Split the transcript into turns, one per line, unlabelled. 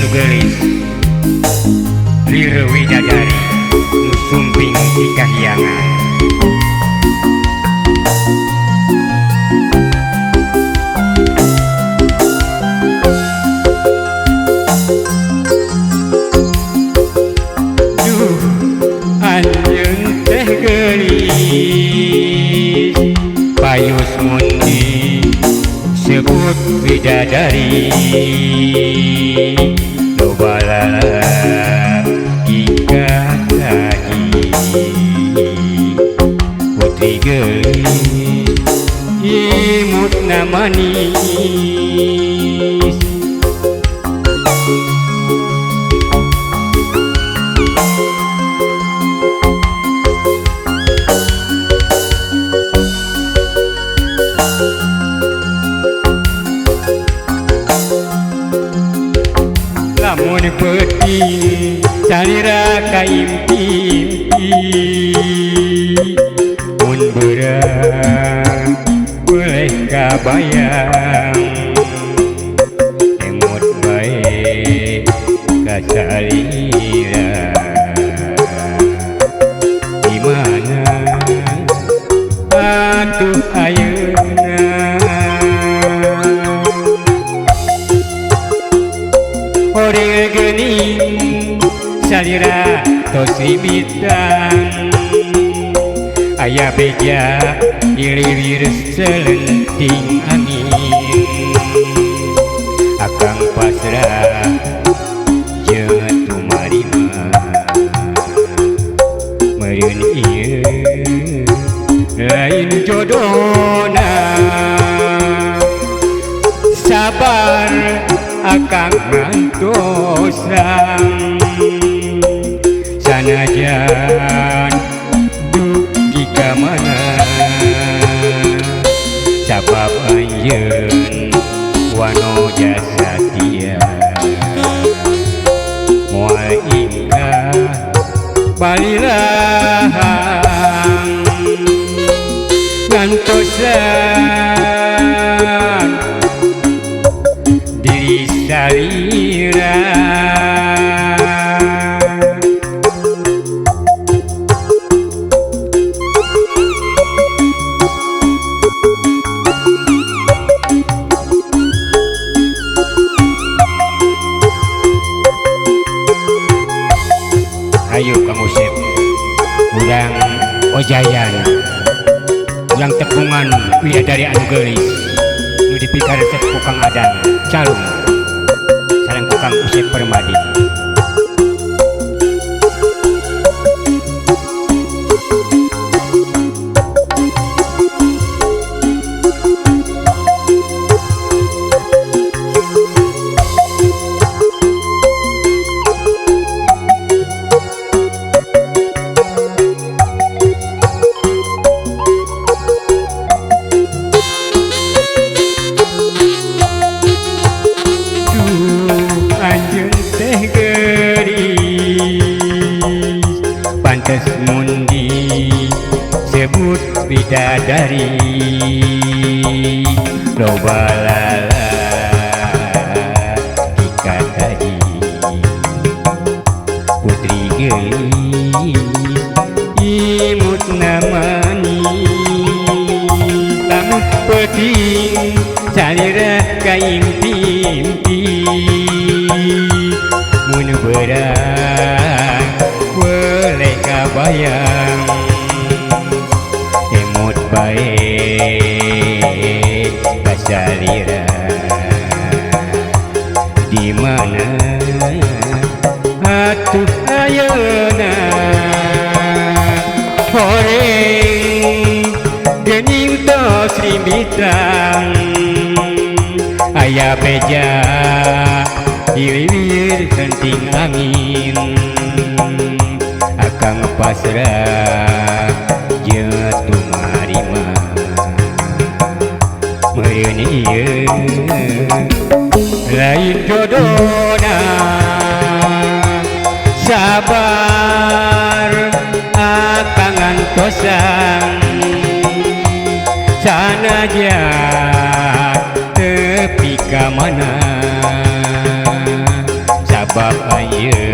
anu geulis lir widadari nu sumping di kahyangan. Duh anjeun teh geulis payus mundi sebut widadari loba lalaki kataji putri geulis imutna manis. Lamun peuting salira kaimpi-impi mun beurang boleh kabayang emot bae ka salira di mana atuh ayeuna. Oreng geuning salira tos ribitan aya beja diliwir selenting angin akang pasrah jeung tumarima meureun ieu lain jodona sabar akang ngantosan sanajan dugi ka mana sabab anjeun wanoja satia moal ingkah balilahang ngantosan diri salira. Ayo Kang Usep, urang ojayan, urang tepungan widadari anu geulis nu dipikaresep ku Kang Adan calung sareng ku Kang Usep Permadi. Pantes mundi sebut bidadari loba lalaki kataji putri geulis imutna manis lamun peuting salira kaimpi-impi mun beurang boleh kabayang emot bae kasalira di mana atuh ayeuna horeng geuning tos rimbitan aya beja diliwir henting angin akang pasrah jeung tumarima meureun ieu lain jodona sabar akang ngantosan sanajan tepi ka mana. Sabab anjeun.